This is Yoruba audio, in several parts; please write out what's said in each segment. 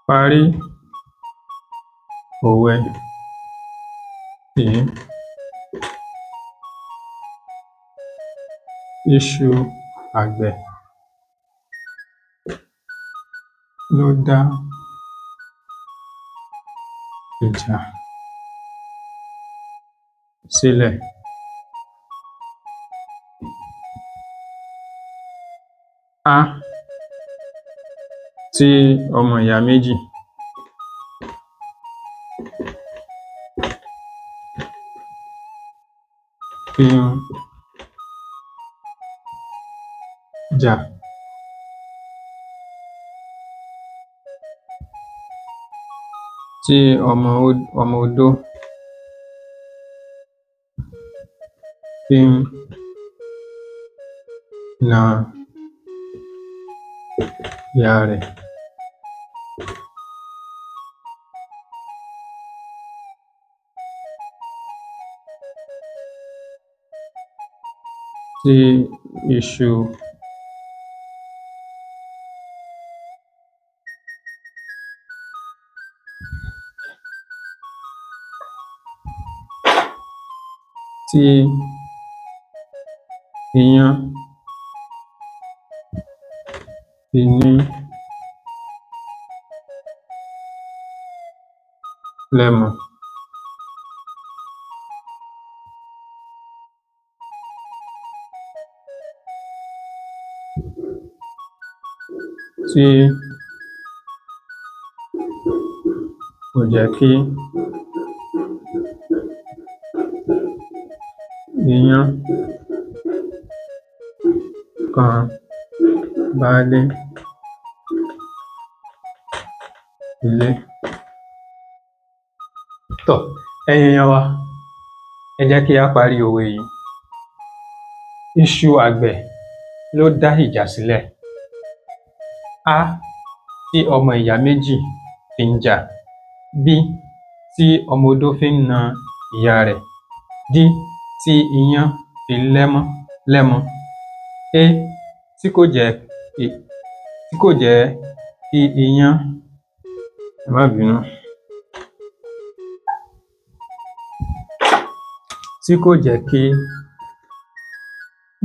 Parí òwe yìí. Iṣu àgbẹ̀ ló dá ìjà sílẹ̀. A tí ọmọ ìyá méjì fi ń jà. Tí ọmọ odó fi ń na ìyá rẹ̀. Tí iṣu tí iyán fi ní lẹ́mu. Tí kò jẹ́ kí iyán kan baálé ilé. Tọ́, ẹ̀yin èèyàn wa, ẹ jẹ́ kí á parí òwe yìí. Iṣu àgbẹ̀ ló dá ìjà sílẹ̀. A tí ọmọ ìyá méjì fi ń jà. B tí ọmọ odó fi ń na ìyá rẹ̀. D tí iyán fi lẹ́mọ́ lẹ́mọ. E tí kò jẹ́ kí iyán, ẹ má bínú, tí kò jẹ́ kí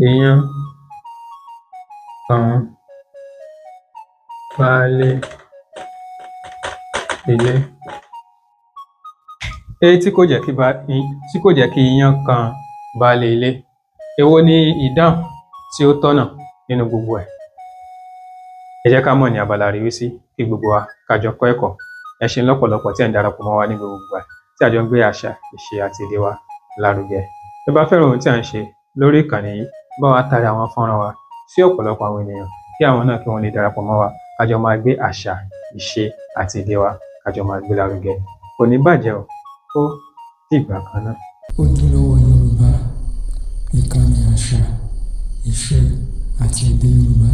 iyán kan baálé ilé. A tí kò jẹ́ kí iyán kan baálé ilé. Èwo ni ìdáhùn tí ó tọ̀nà nínú gbogbo ẹ̀? Ẹ jẹ́ ká mọ̀ ní abala àríwísí kí gbogbo wa ká jọ kọ́ ẹ̀kọ́. Ẹ ṣeun lọ́pọ̀lọpọ̀ tí ẹ̀ ń darapọ̀ mọ́ wa ní gbogbo ìgbà tí a jọ ń gbé àṣà, ìṣe àti èdè wa lárugẹ. Bí ẹ bá fẹ́ràn ohun tí à ń ṣe lórí ìkànnì yìí, bá wa tari àwọn fọ́nrán wa sí ọ̀pọ̀lọpọ̀ àwọn ènìyàn kí àwọn náà kí wọ́n lè darapọ̀ mọ́ wa, ká jọ máa gbé àṣà, ìṣe àti èdè wa, ká jọ máa gbé lárugẹ. Kò ní bàjẹ́ o, ó dìgbà kan náà. Ojúlówó Yorùbá, ìkànnì àṣà, ìṣe àti èdè Yorùbá.